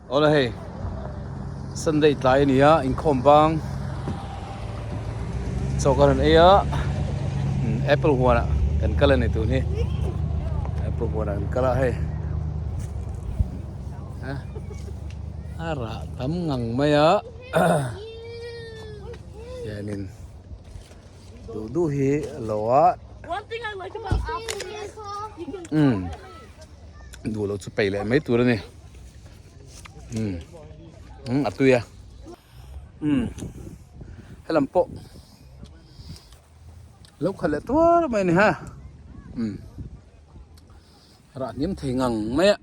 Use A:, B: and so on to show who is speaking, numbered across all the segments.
A: Awle hei Sunday tlai a ni a inkhawm bang chaw ka rawn ei a apple huanah kan kal a ni tun hi apple huanah kan kal a hei a rah tam ngang mai a hianin duh duh hi a lo a umm. Duh loh chu peih leh mai tur a ni umm umm a tui a umm helam pawh lo khalh leh tuar mai a ni ha umm rah hniam thei ngang mai a.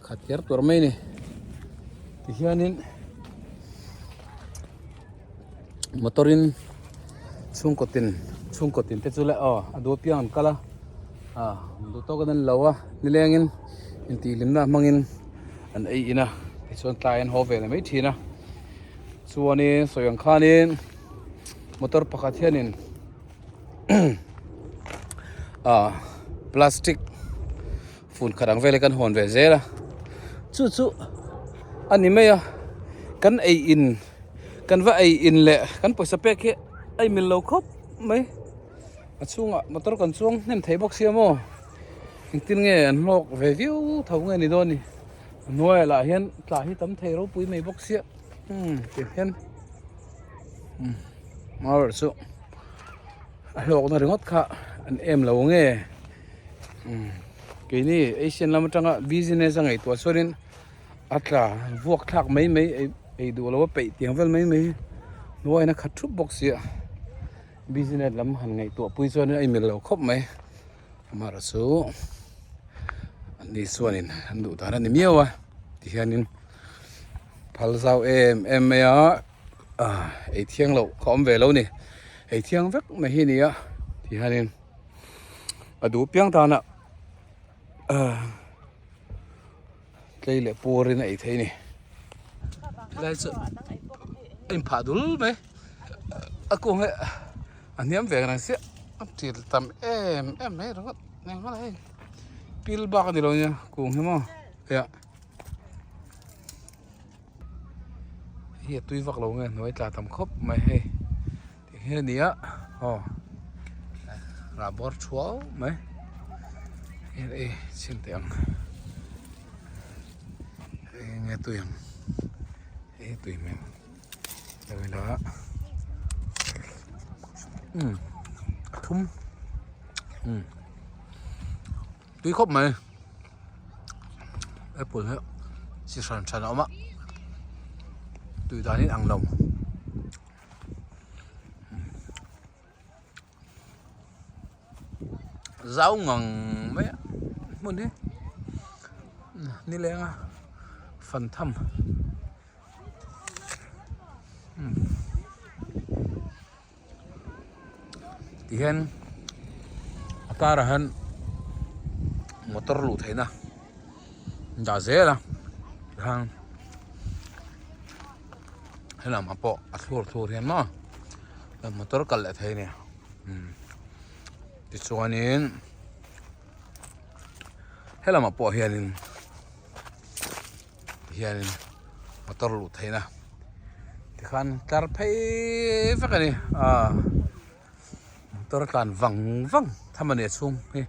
A: Khat kher tur mai a ni tihianin motor in chhungkaw tin chhungkaw tin te chu le aw a duh apiang an kal a ah duh tawk in an lo a nilengin intihhlimna hmangin an ei in a tichuan tlai an haw ve leh mai thin a chuanin sawi ang khanin motor pakhat hianin. ah plastic fun khat ang vel hi kan hawn ve zel a chu chu a ni mai a kan ei in kan va ei in leh kan pawisa pek hi a inmil lo khawp mai a chhungah motor kan chuang hnem thei bawk sia maw engtin nge an hlawk ve viau tho nge ni dawn ni a hnuaiah lah hian tla hi tam thei ropui mai bawk sia umm tiang hian umm marawh chu. A hlawkna ringawt kha an em lo nge keini Asian lam atanga business a ngaihtuah chuanin a tla vuak thlak mai mai ei duh lo a peih tiang vel mai mai hnuaiin a khat thup bawk sia business lam han ngaihtuah pui chuanin a inmil lo khawp mai amaherawhchu an ni chuanin an duh dan a ni miau a tihianin phal zau em em mai a. Ei thiang loh ka awm ve lo ni ei thiang vek mai hi a ni a ti hianin a duh piang tana tlei leh purin a ei thei a ni helai chu a inphah dul mai a kung hi a hniam ve ang chiah a til tam em em mai ringawt engmah hei pil bak a ni lo nia kung hi maw hei ah. Hei a tui vak lo nge hnuai tla tam khawp mai hei ti hi a ni a aw rah bawr thuau mai hei ei chhin teh ang eng nge tui ang hei tui hmel lo ila umm a thum umm tui khawp mai. Apple hi chi hran hran a awm a tui dan in ang lo zau ngang mai a hmun hi nileng a fan tham Tihian a karah hian motor luh theihna dah zel a tikhan helamah pawh a thlur thlur hian maw motor kal leh thei a ni tichuanin helamah pawh hianin hianin motor luh theihna tikhan tlar phei vek a ni ah motor a tlan vang vang tham a ni a chhung hi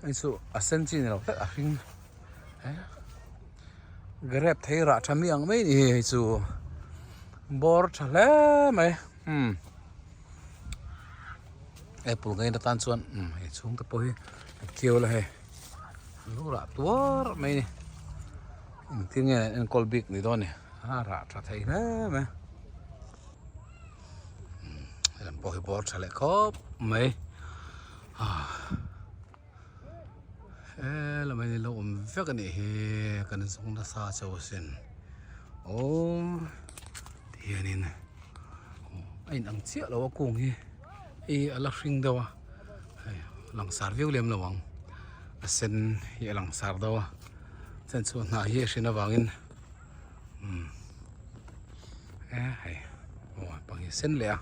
A: hei chu a sen chi ni lo hlek a hring grape thei rah tha mi ang mai a ni hei chu bawr tha hle mai umm apple ngaina tan chuan umm hei chhung te pawh hi a keu la hei. Lu rah tuar mai a ni engtin nge an enkawl bik ni dawn ni a rah tha thei hle mai helam pawh hi bawr tha leh khawp mai helam hi lo awm vek a nih hi kan zawng nasa chauh asin aw tihianin a inang chiah lo a kung hi hei a la hring deuh a. Hei langsar viau lem lo ang a sen hi a langsar deuh a chuan chu hnah hi a hrin avangin umm e hei aw pang hi a sen leh a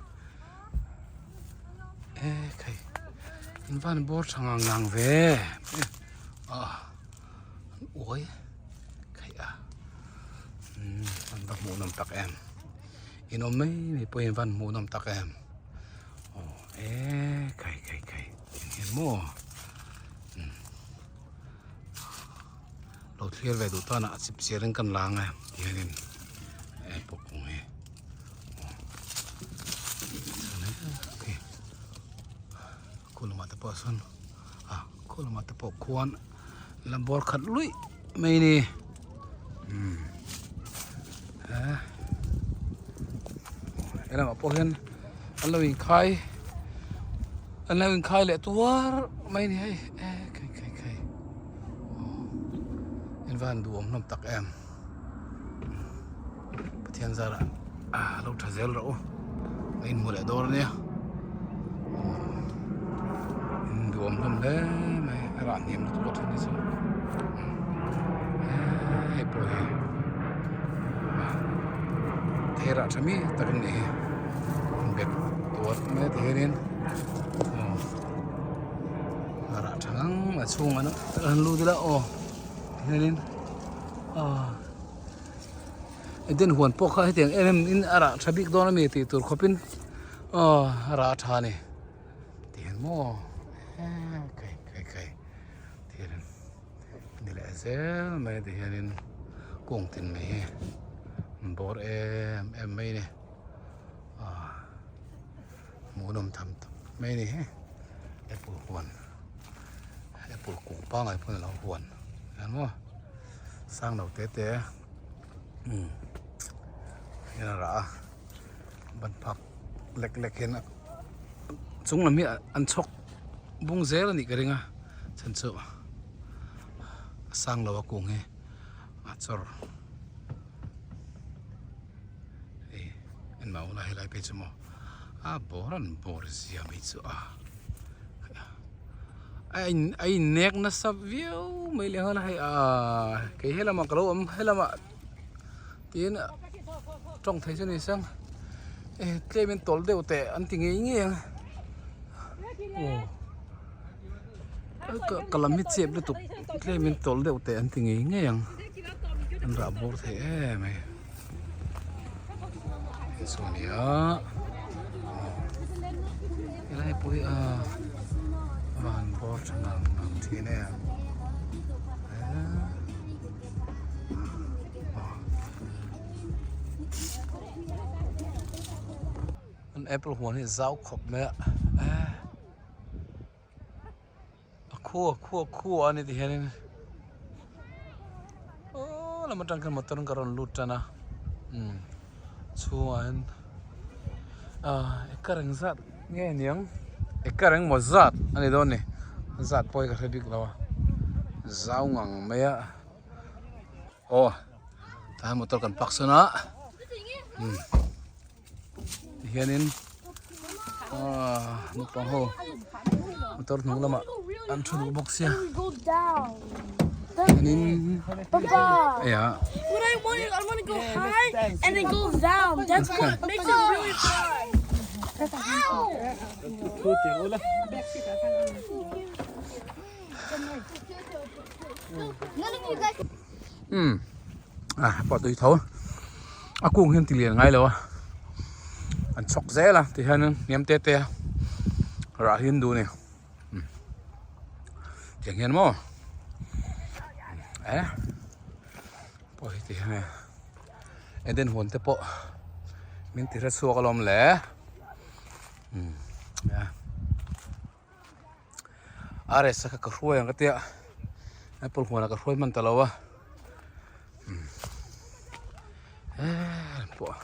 A: e khai. In van bawr tha ngang ngang ve ah an uai khaih a umm an va hmuh nawm tak em in awm mai mai pawhin an van hmuh nawm tak em aw e khai khai khai eng hian maw umm lo thlir ve duh tan ah a chip chiar in kan lang a ti hianin apple kung hi. Khu lamah te pawh sawn ah khu lamah te pawh khuan la bawr khat luih mai a ni umm eh he lamah pawh hian an lo inkhai an lo inkhai leh tuar mai a ni hei eh khai khai khai aw in va han duhawm hlawm tak em. Pathian zara ah lo tha zel rawh u a inhmu leh dawr ania in duhawm hlawm hle mai a rah hniam lutuk a then hi chu hei pawh hi thei rah tha mi tak an nih hi bek tuar mai ti hianin aw a rah tha ngang a chhungah an lut ila aw hianin ah. Eden huan pawh kha hetiang em em in a rah tha bik dawn ami tih tur khawpin aw a rah tha a ni ti hian maw eee kai kai kai ti hian ni leh zel mai ti hianin kung tin mai hi an bawr em em mai a ni ah hmuhnawm tham tak mai a ni he apple huan apple kung pangngai pawn alo huan hian maw sang lo te te umm hian a rah a ban phak lek lek hian a chung lam hi an chhawk bung zel a nih ka ring a chhan chu a sang lo a kung hi a chawr hei en mah ula helai phei chu maw a bawr an bawr zia mai chu a. A in a innek nasa viau mai leh nghal a hei ahh kei helamah ka lo awm helamah tiin tawng thei chu ni sang e tlem in tawlh deuh teh an ti ngei ngei ang aw ka ka lam hi chep lutuk tlem in tawlh deuh teh an ti ngei ngei ang an rah bawr thei em mai saw a ni a helai pawh hi a van bawr tha ngang ngang thin e an apple huan hi zau khawp mai a A khua khua khua a ni ti hianin aw lam atang khan motor in ka rawn lut tan a umm chhungah hian ah acre engzat nge niang acre engmaw zat a ni dawn a ni zat pawh hi ka hre bik lo a zau ngang mai a aw tah hian motor kan park sawn a umm. Tihianin aaa naupang ho motor hnung lamah an thu duh bawk sia chuanin eiah umm a pawh tui tho a kung hian ti lian ngai lo a an chhawk zel a ti hian hniam te te a rah hi an duh a ni umm tiang hian maw eh pawh hi ti hian e eden huan te pawh min ti hre chhuak alawm le umm a. RS a kha ka hruai ang ka tia apple huanah ka hruai hman ta lo a eee pawh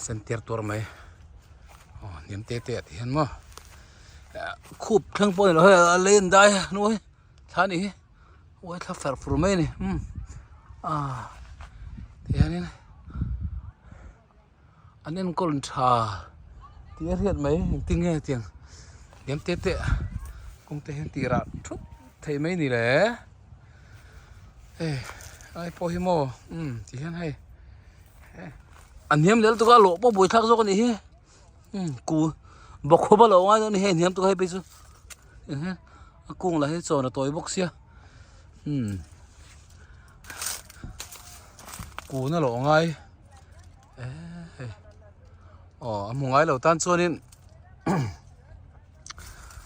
A: sen tir tur mai aw hniam te te ah te hian maw khup thleng pawh a ni lo hei a lei an dai a hnuai thla a nih hi uai thla fer fur mai a ni umm ah tihianin. An enkawl tha tih a hriat mai engtin nge tiang hniam te te kawng te hian tih rah thup theih mai ni le hei ai pawh hi maw umm ti hian hei a hniam lel tuk a lawh pawh buaithlak zawk a nih hi umm ku bawk khup a lo ngai dawn a ni hei hniam tuk a hei phei chu. Eng a kung lah hi chawn a tawi bawk sia umm kun a lawh ngai eee hei aw a hmu ngai lo tan chuanin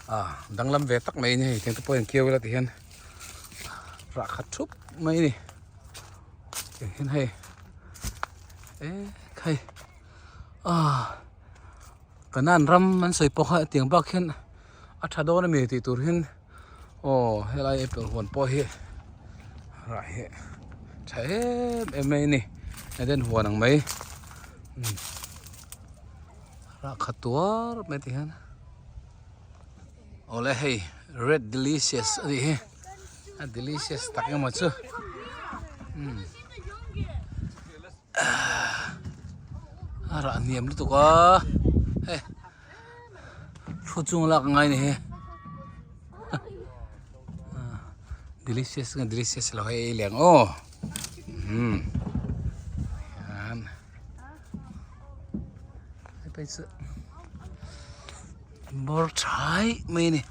A: ah danglam ve tak mai a ni hei tiang te pawh in kiau ila ti hian rah khat thup mai a ni tiang hian hei eee hei ah. Kanan ram an sawi pawh kha hetiang bak hian a tha dawn ami tih tur hian aw helai apple huan pawh hi rah hi tha em em mai a ni eden huan ang mai rah khat tuar mai ti hian awle hei red delicious a nih hi a delicious tak emaw chu umm. A rah hniam lutuk a hei thu chung lak ngai ni hi delicious nge delicious lo hei ei leng aw umm hian hei phei chu bawr thai mai a ni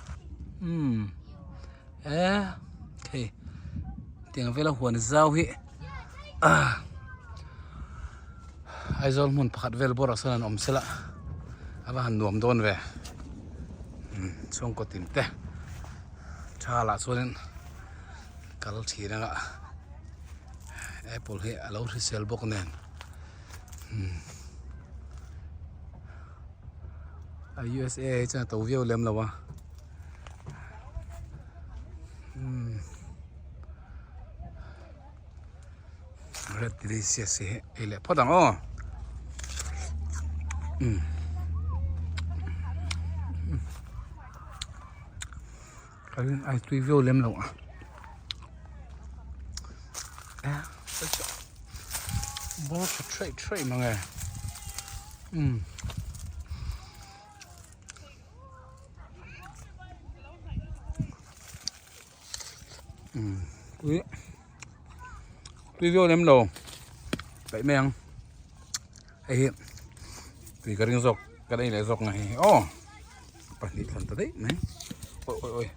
A: umm e hei tiang vela huan zau hi. Aizawl hmun pakhat vel bawrah sawn an awm sela a va han nuam dawn ve chhungkaw tin te tha lah chuanin kal thin anga apple hi a lo hrisel bawk nen a USA hi chuan a to viau lem lo a. Red delicious hi ei leh phawt ang aw um ka rin ai tui viau lem lo a bawr tha thraih thraih mang e um. Tui tui viau lem lo paih mai ang hei hi tui ka ring zawk ka nei leh zawk nga hei hi aw pahnih thlan ta daih mai awi awi awi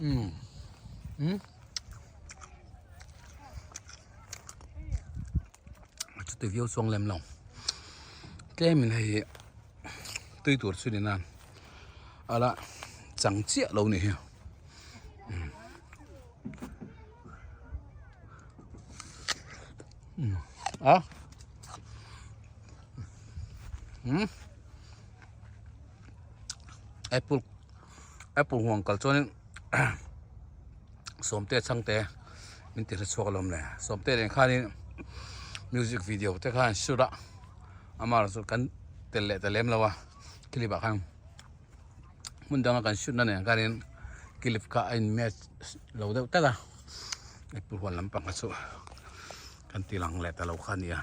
A: um um chuti viau chuang lem lo tlem in hei hi tui tur chu ni nan a la chang chiah lo ni hi a um apple apple huang kal chuanin sawmte chhangte min ti hre chhuak alawm le sawmte nen khanin music video te khan shoot a amaherawh chu kan tel leh ta lem lo a clip ah khan hmun danga kan shoot na nen khanin clip kha a in match lo deuh tlat a apple huan lampang kha chu kan ti lang leh ta lo kha a nia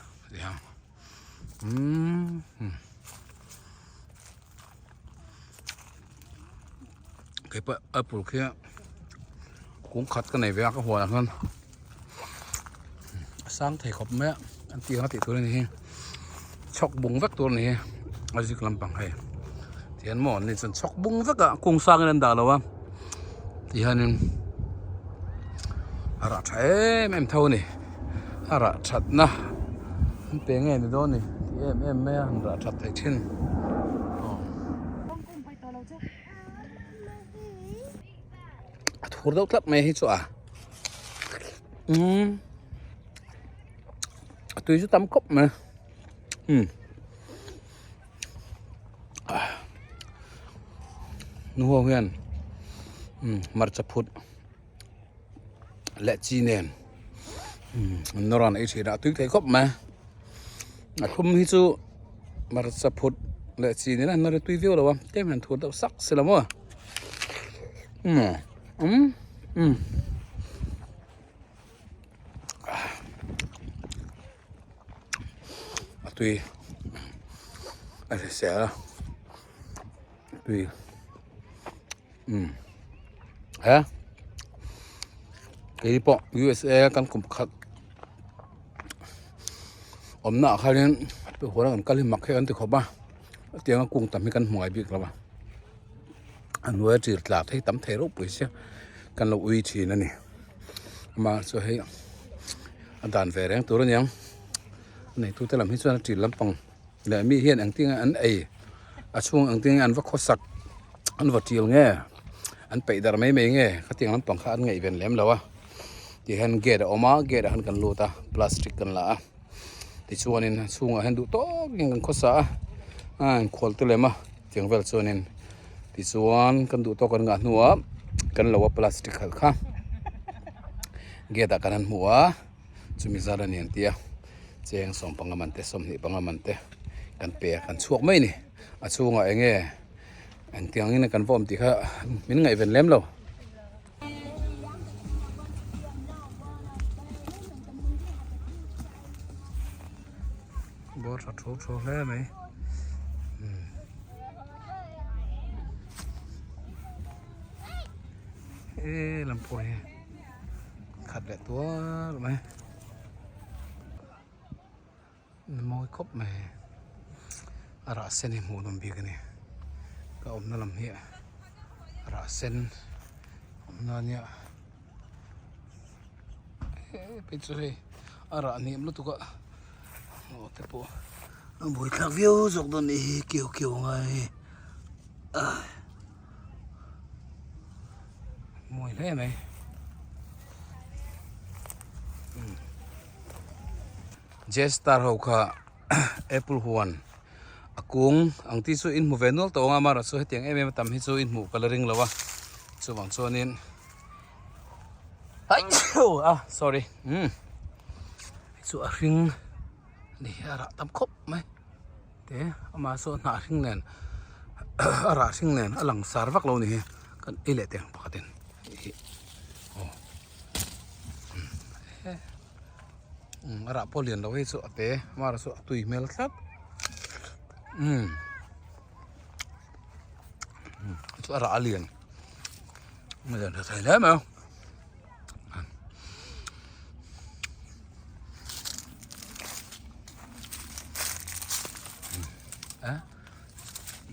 A: umm. Keipawh apple khi kung khat ka nei ve a ka huanah hian a sang thei khawp mai a an tih ang a tih tur a ni hi chhawk bung vek tur a ni hi a zik lampang hei tihian maw an ni chuan chhawk bung vek a kung sangin an dah lo a tihianin a rah tha em em tho a ni a rah thatna an pe nge ni dawn ni ti em em mai a an rah that theih thin aw. A thur deuh tlat mai hi chu a umm a tui chu tam khawp mai umm nu ho hian umm hmarcha phut leh chi nen umm an nawr a an ei thin a a tui thei khawp mai a thlum hi chu hmarcha phut leh chi nen a an nawr hi tui viau lo a tlem hian thur deuh sak si lo maw umm umm umm. A tui a hrisel a tui umm he kei pawh USA kan kum khat awmna ah khanin huan ah kan kal hi mak hi an ti khawp a. Tianga kung tam hi kan hmu ngai bik lo a, a hnuaia ṭil tla te hi tam thei ropui sia kan lo ui ṭhin a ni. Amah chu hei a dan ve reng tur a niang, a neitute lam hi chuan a ṭil lampang leh mi hian engtin nge an ei a chhung engtin nge an va khawsak an va ṭil nge an peih darh mai mai nge khatiang lampang kha an ngaihven lem lo a tihian gate a awm a gate ah hian kan lut a plastic kan la a. Tichuanin a chhungah hian duh tawkin kan khawsa a a inkhual te lem a tiang vel chuanin tichuan kan duh tawk kan ngah hnuah kan lo a plastic khalh kha gate ah kan han hmu a chumi zat a ni an ti a cheng sawmpanga man te sawmhnih panga man te kan pe a kan chhuak mai a ni a chhungah eng nge engtiang in kan va awm tih kha min ngaihven lem lo. Bawr tha thu thu hle mai e lam pawh hi khat leh tuar mai mawi khawp mai a rah sen hi hmuh nawm bik a ni ka awmna lam hi rah sen awmna ania he phei chu hei a rah hniam lutuk a aw te pawh a buaithlak viau zawk dawn nih hi keu keu a ngai a hei mawi hle mai. J-star ho kha apple huan a kung ang tih chu in hmu ve nual tawh ang a amaherawhchu chu hetiang em em a tam hi chu in hmuh ka la ring lo a chuvang chuanin a sorry umm hei chu a hring a ni a rah tam khawp mai te amah saw hnah hring nen a rah hring nen a lang sar vak lo a ni hi kan ei leh teh ang pakhatin hei hi aw. A rah pawh lian lo hei chu a te amah chu a tui hmel tlat umm chu a rah a lian a lian tha thei hle mai a.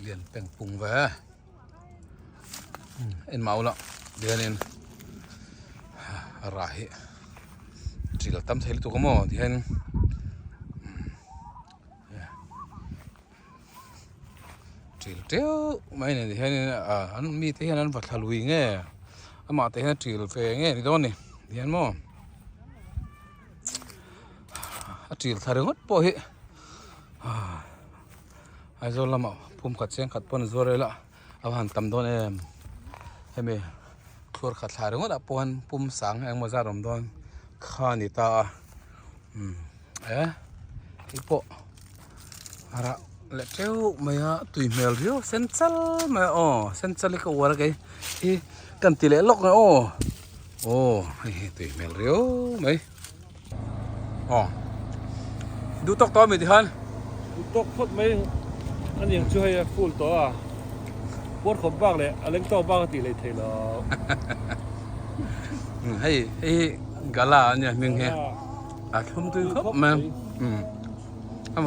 A: Lian peng pung ve. En mau lah hianin rah hi ṭil a tam thei lutuk a maw tihian ṭil teuh mai a ni tihianin ah an mite hian an va thla lui nge amah te hian a ṭil ve nge ni dawn ni tihian maw a ṭil thla ringawt pawh hi ah. Aizawl lamah phum khat cheng khat pawn zuar ila a va han tam dawn em hemi thluar khat thla ringawt ah pawh pum sang engemaw zat awm dawn kha a ni ta a umm e hei pawh a rah leh teuh mai a tui hmel riau sen chal mai a aw sen chal hi ka uar a kei hi kan ti leh lawk ang aw aw hei hi tui hmel riau mai. Aw duh tawk tawh a mi ti khan.
B: Duh tawk phawt mai a niang chu hei a full tawh a puar khawp bak leh a leng tawk bak a tih hlei thei lo.
A: Hei hei hi gala a nia hming hi a thlum tui khawp mai a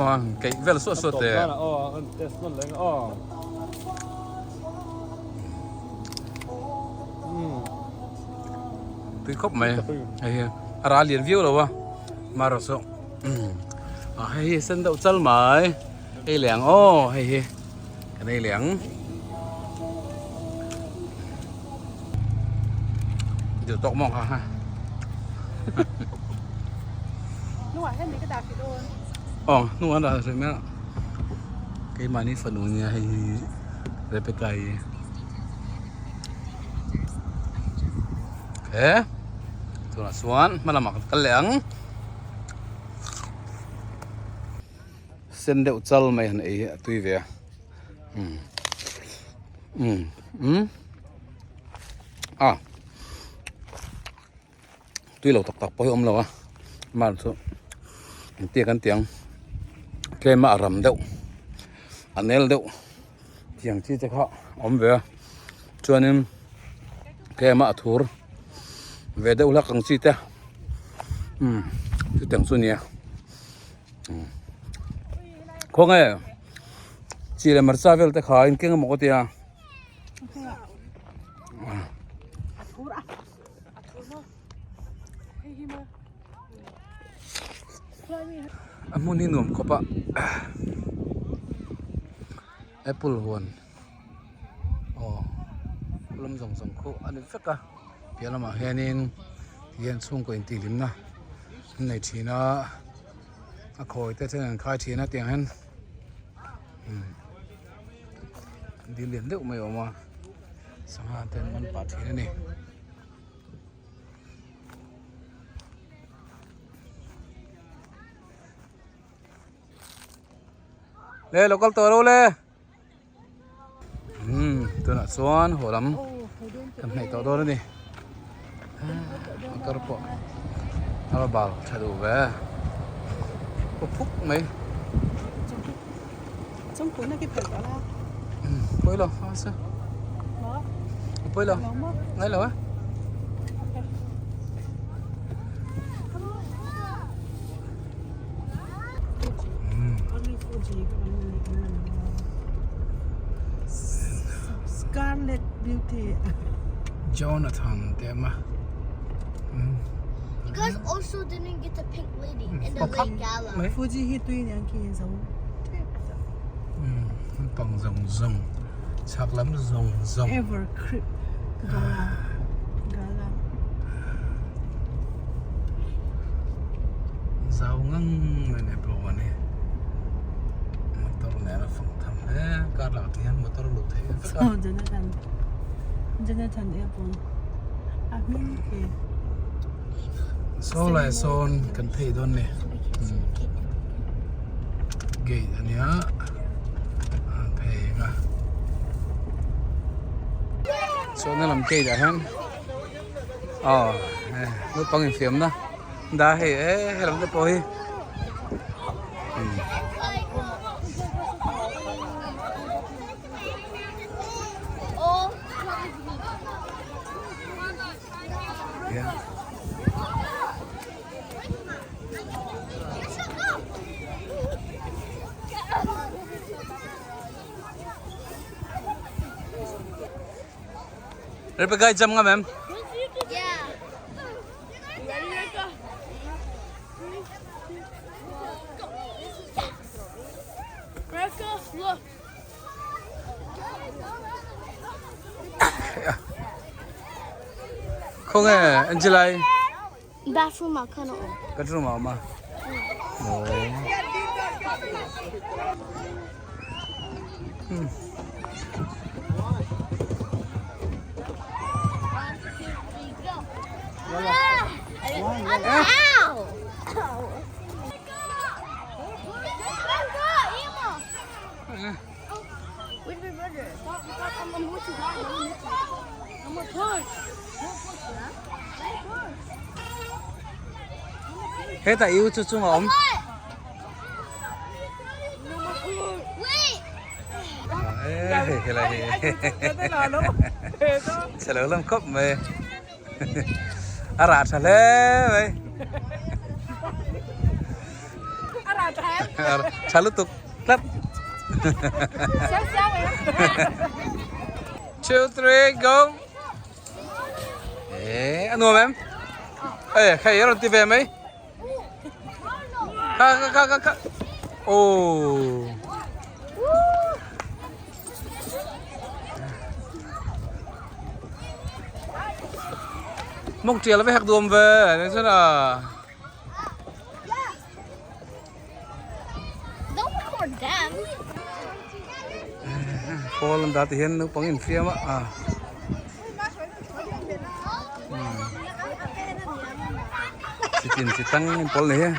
A: keih vel suah suah te.
B: Aw an test nawn leh ang aw.
A: Tui khawp mai hei hi a ral lian viau lo a marawh chu ah hei hi sen deuh chal mai ei leh ang aw hei hi kan ei leh ang dil tawk mawng kha ha aw hnungah an dah hrih mai a keimahni fanu nia hei hi Rebecca hi. He tunah chuan hma lamah kan kal leh ang sen deuh chal mai han ei hi a tui ve a um um um a tui lo tak tak pawh hi a awm lo a mahni chu engtia kan tih ang tlem a a ram deuh a nel deuh. Tiang chi te kha a awm ve a chuanin tlem a a thur ve deuh hlak ang chi te umm chutiang chu a nia umm khawnge. Chi leh hmarcha vel te kha in keng emaw ka tia. A hmun hi nuam khawp a apple huan aw lam zawng zawng khu a ni vek a piah lamah hianin tihian chhungkaw intihhlimna an nei thin a a khawi te then an khai thin a tiang hian dil lian deuh mai a awm a sangha te an man pah thin a ni. Le lo kal tawh lo le umm tunah chuan haw lam kan hnaih tawh dawn a ni motor pawh a va bal tha duh ve a phuk mai pawi lo pawi lo ngai lo a.
C: Scarlet Beauty.
A: Jonathan te ma.
D: You guys also didn't get the pink lady in the late gala.
C: Fuji hi tui niang khi zo.
A: Pang zawng zawng chhak lam zawng zawng.
C: Ever creep gala gala.
A: Zau ngang mai nei pawh a ni motor nen a fang tham hle car lah te hian motor a luh theih vek a.
C: Aw Jonathan Jonathan airport a hming khi.
A: Saw lai sawn kan phei dawn ni gate a nia a phei ang a chuan a lam gate ah hian aw naupang infiamna dah hei e helam te pawh hi. Rebecca i jump ngam em?
D: Yeah. Rebecca, look.
A: Khawnge Angelai?
D: Bathroom ah khan a awm.
A: Bathroom ah a awm a. Hetah i u chu chungah a awm. Chhe lo lam khawp mai. A rah tha hle mai. Tha lutuk tlat. 2 3 go. Ê, a nuam em? Ê, khay a rawn ti ve mai. Kha kha kha kha kha. Oh. Mong trial ve hak duam ve nên rất là
D: Don't record them.
A: Paul an dah ti hian naupang infiam a ah. Chi tin chi tang in pawl ni hi.